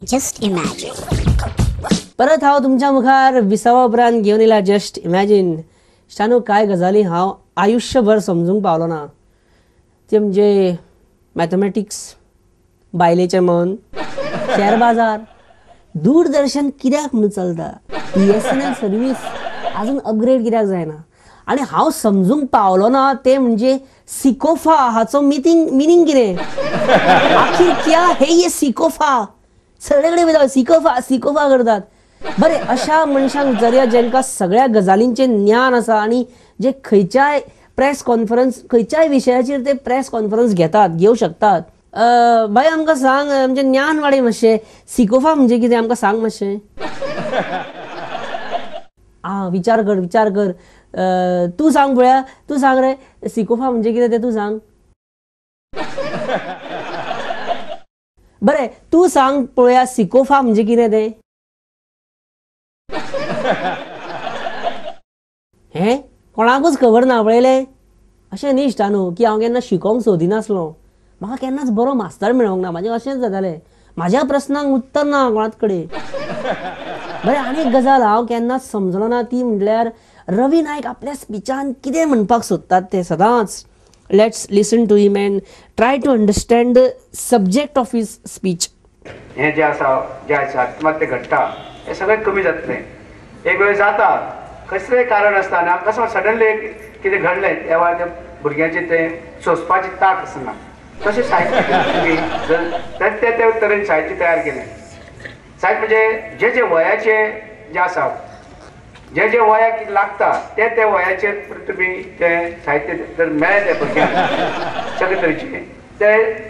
Just imagine. परत हांव तुमच्या मुखार विसावा उपरांत घेवन येयला जस्ट इमॅजीन. इश्टानो, कांय गजाली हांव आयुश्यभर समजूंक पावलो ना, ते म्हणजे मॅथमॅटिक्स, बायलेचें मन, शेअर बाजार, दूरदर्शन कित्याक म्हणून चलता, BSNL service अजून अपग्रेड कित्याक जायना, आनी हांव समजूंक पावलो ना ते म्हणजे सिकोफा हाचो मिनींग कितें, आखीर क्या हे ये सिकोफा, सगळे कडेन वयता सिकोफा सिकोफा करतात. बरें, अशा मनशांक विचारया जांकां सगळ्या गजालींचें ज्ञान आसा आनी जे खंयच्याय प्रेस कॉन्फरन्स, खंयच्याय विशयाचेर ते प्रेस कॉन्फरन्स घेतात, घेवं शकतात. बाय आमकां सांग, आमचें ज्ञान वाडय मातशें, सिकोफा म्हणजे कितें आमकां सांग मातशें. आं, विचार कर, विचार कर, तूं सांग पळया, तूं सांग रे, सिकोफा म्हणजे कितें तें तूं सांग. बरें, तूं सांग पळया सिकोफा म्हणजे कितें तें. हें कोणाकूच खबर ना पळयलें. अशें न्ही इश्टानो की हांव केन्ना शिकोंक सोदिनासलो, म्हाका केन्नाच बरो मास्तर मेळोंक ना, म्हाजें अशेंच जातालें, म्हाज्या प्रस्नांक उत्तर ना कोणाच कडेन. बरें, आनी एक गजाल हांव केन्नाच समजलो ना, ती म्हटल्यार रवी नायक आपल्या स्पिचान कितें म्हणपाक सोदतात ते सदांच. Let's listen to him and try to understand the subject of his speech. हें जें आसा, जें आसा आत्महत्या घडटा हें सगळें कमी जातलें. एक वेळ जाता कसलें कारण आसता आनी अकस्मात सडनली कितें घडलें त्या वेळार त्या भुरग्यांचें तें सोंसपाची तांक आसना. तशें साहित्य तुमी जर त्या त्या तरेन साहित्य तयार केलें, साहित्य म्हणजे जे जे वयाचें जें आसा, जे जे वयाक लागता ते त्या वयाचेर तुमी तें साहित्य जर मेळ्ळें त्या भुरग्यांक सगळे तरेचें,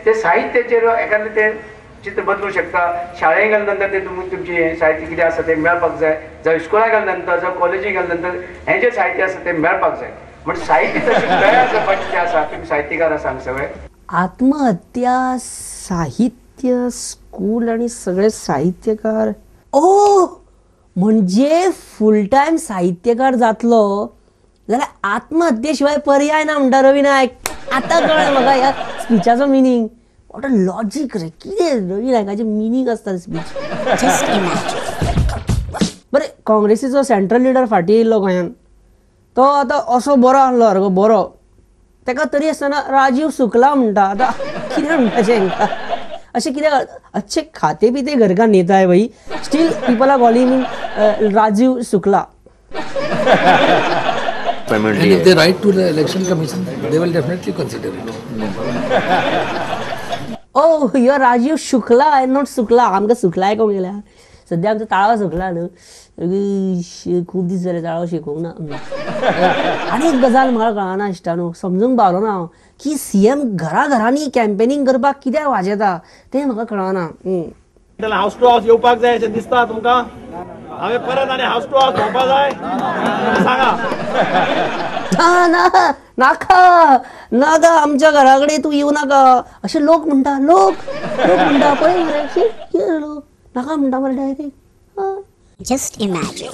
ते साहित्याचेर एखादें तें चित्र बदलूंक शकता. शाळेक गेल्या नंतर तें तुमचें साहित्य कितें आसा तें मेळपाक जाय, जावं इस्कुलाक गेल्या नंतर, जावं कॉलेजीक गेल्या नंतर हें जें साहित्य आसा तें मेळपाक जाय. म्हणजे साहित्य तशें तयार करपाचें जें आसा, तुमी साहित्यकार आसा हांगा सगळे. आत्महत्या, साहित्य, स्कूल आनी सगळे साहित्यकार, ओ म्हणजे फूल टायम साहित्यकार जातलो जाल्यार आत्महत्ये शिवाय पर्याय ना म्हणटा रवी नायक. आतां कळ्ळें म्हाका ह्या स्पिचाचो मिनींग. What a logic रे, कितें रवी नायकाचें मिनींग आसता स्पीच. Just imagine. बरें, काँग्रेसीचो सेंट्रल लिडर फाटीं येयल्लो गोंयांत, तो आतां असो बरो आसलो सारको बरो, ताका तरी आसतना राजीव शुक्ला म्हणटा. आतां कितें म्हणपाचें हांकां, अशें कितें अच्छे खाते पिते घर का नेता है भाई, still people are calling Rajiv Shukla. And if they write to the election commission, they will definitely consider it. Oh, you are Rajiv Shukla and not Sukla. आमकां सुकला आयकोंक गेल्या, सद्या आमचो ताळो सुकला न्हू, खूब दीस जाले ताळो शिकोवंक ना. आनी एक गजाल म्हाका कळना इश्टानो, समजूंक पावलो ना हांव की सीएम घरा घरांनी कॅम्पेनींग करपाक कित्याक वाजेता तें म्हाका कळना. हावस टू हावस येवपाक जाय अशें दिसता तुमकां? हांवें परत आनी हावस टू हावस भोंवपाक जाय? सांगा. ना ना, नाका नाका, आमच्या घरा कडेन तूं येवं नाका अशें लोक म्हणटा. लोक लोक म्हणटा पळय मरे, कितें लोक नाका म्हणटा मरे डायरेक्ट. Just imagine.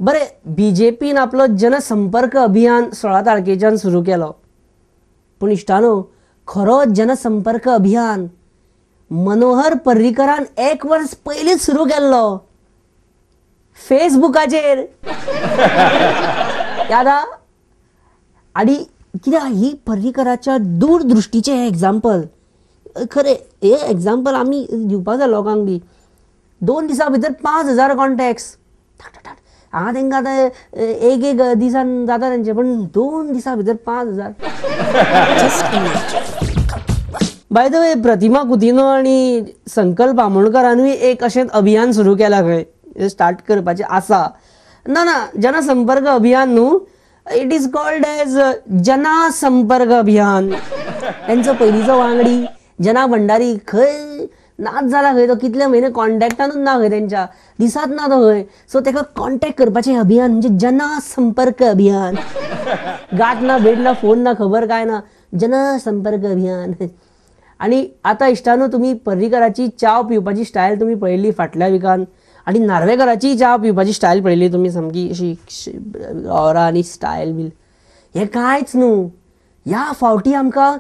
बरें, बीजेपीन आपलो जनसंपर्क अभियान 16 तारखेच्यान सुरू केलो, पूण इश्टानो खरो जनसंपर्क अभियान मनोहर पर्रीकरान एक वर्स पयलींच सुरू केल्लो फेसबुकाचेर. यादा आनी कित्याक ही पर्रीकराच्या दूरदृश्टीचें हें एग्जाम्पल, खरें हें एग्जाम्पल आमी दिवपाक जाय लोकांक बी. 2 दिसां भितर 5000 कॉन्टॅक्ट्स, हांगा तांकां आतां एक एक दिसान जाता तेंचे, पण 2 दिसां भितर 5000. बाय the way, प्रतिमा कुतिन्हो आनी संकल्प आमोणकरानूय एक अशेंच अभियान सुरू केलां खंय, स्टार्ट करपाचें आसा. ना ना, जनसंपर्क अभियान न्हू, it is called as Jansampark Abhiyan. तेंचो पयलींचो वांगडी जना भंडारी खंय नाच जाला खंय, तो कितले म्हयने कॉन्टॅक्टानूच ना खंय, तेंच्या दिसात ना तो खंय. सो ताका कॉन्टॅक्ट करपाचें अभियान म्हणजे जनसंपर्क अभियान. गांठ ना, भेट ना, फोन ना, खबर काय ना, जनसंपर्क अभियान. आनी आतां इश्टानो, तुमी पर्रीकराची च्याव पिवपाची स्टायल तुमी पळयली फाटल्या विकान, आनी नार्वेकराची च्या पिवपाची स्टायल पळयली तुमी, सामकी अशी ऑरा आनी स्टायल बीन. हें कांयच न्हू, ह्या फावटी आमकां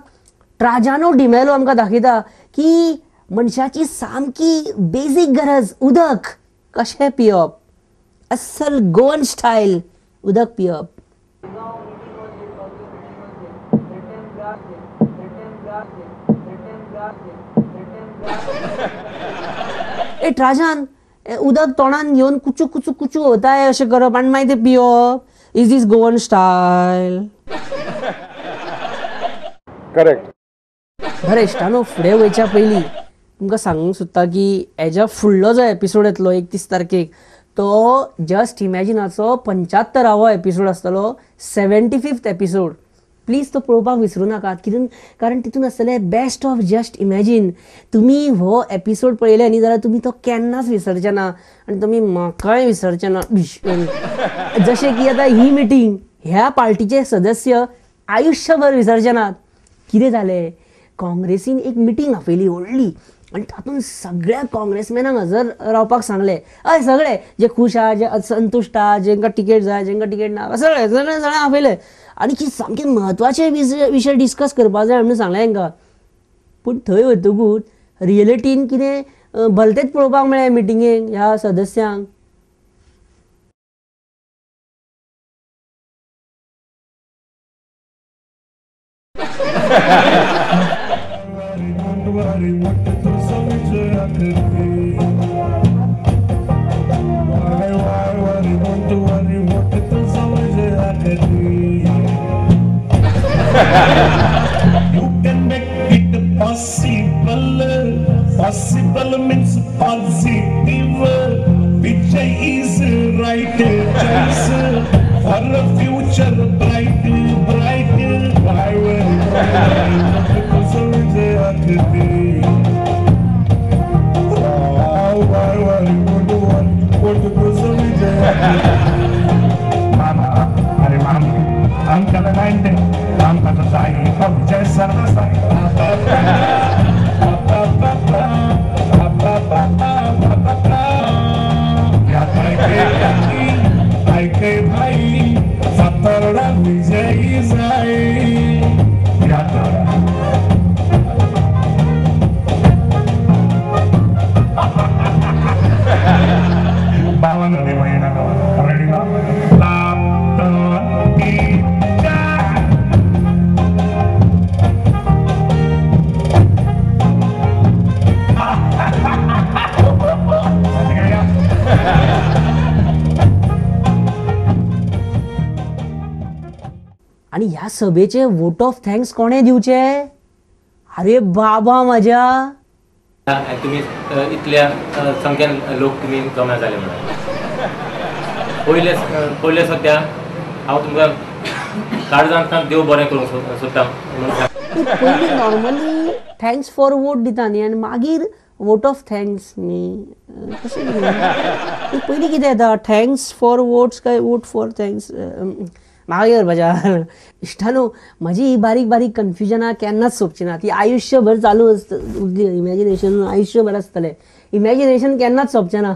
ट्राजानो डिमेलो आमकां दाखयता की मनशाची सामकी बेजीक गरज उदक कशें पियप, अस्सल गोवन स्टायल उदक पियप. ए ट्राजान उदक तोंडान घेवन कुचू कुचू कुचू होताय अशें करप आनी मागीर तें पियप. Is this Goan style? Correct. बरें इश्टानो, फुडें वयच्या पयलीं तुमकां सांगूंक सोदता की हेज्या फुडलो जो एपिसोड येतलो 31 तारखेक तो जस्ट इमॅजिनाचो 75वो एपिसोड आसतलो, 75th episode. Please तो पळोवपाक विसरूं नाकात, कित्याक कारण तितून आसतलें बेस्ट ऑफ जस्ट इमॅजीन. तुमी हो एपिसोड पळयले न्ही जाल्यार तुमी तो केन्नाच विसरचे ना आनी तुमी म्हाकाय विसरचे ना. जशें की आतां ही मिटींग ह्या पार्टीचे सदस्य आयुश्यभर विसरचे नात. कितें जालें, काँग्रेसीन एक मिटींग आपयली व्हडली आनी तातूंत सगळ्या काँग्रेसमॅनांक हजर रावपाक सांगलें. हय, सगळे जे खूश आहा, जे असंतुश्ट आहा, जेंकां तिकेट जाय, जेंकां तिकेट ना, सगळे सगळे सगळे आपयले आनी कितें सामकें म्हत्वाचे विशय डिस्कस करपाक जाय म्हणून सांगलें तांकां. पूण थंय वतकूच रियलिटीन कितें भलतेंच पळोवपाक मेळ्ळें मिटिंगेक ह्या सदस्यांक. You can make it possible. Possible means positive. Vijay is right choice for a future bright, bright. Why worry? Mama, अरे मामी, अंकल 90, अंकल साई, जय सरदार. भाई सातारा विजयी जाई. आनी ह्या सभेचे वोट ऑफ thanks कोणें दिवचे? अरे बाबा म्हज्या, तुमी इतल्या संख्येन लोक तुमी जमा जाले म्हणून पयले पयले सद्या हांव तुमकां काळजांतल्यान देव बरें करूंक सोदता. पयलीं नॉर्मली thanks for vote दिता न्ही आनी मागीर वोट ऑफ thanks न्ही, कशें कितें पयलीं कितें येता thanks for votes काय वोट फॉर thanks? मागीर म्हज्या इश्टानो, म्हजी ही बारीक बारीक कन्फ्युजनां केन्नाच सोंपची ना, ती आयुश्यभर चालू उरली. इमॅजिनेशन आयुश्यभर आसतलें, इमॅजिनेशन केन्नाच सोंपचें ना.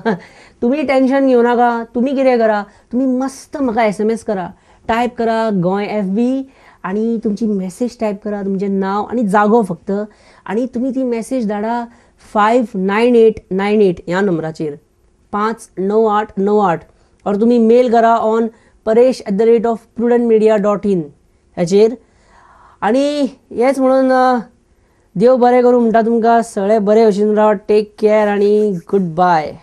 तुमी टेंशन घेवं नाका. तुमी कितें करा, तुमी मस्त म्हाका SMS करा, टायप करा गोंय FB आनी तुमची मॅसेज टायप करा, तुमचें नांव आनी जागो फक्त, आनी तुमी ती मॅसेज धाडा 59898 ह्या नंबराचेर, 59898. ऑर तुमी मेल करा ऑन paresh@prudentmedia.in हेचेर. आनी हेच म्हणून देव बरें करूं म्हणटा तुमकां, सगळें बरें भशेन राव, टेक केअर आनी गुड बाय.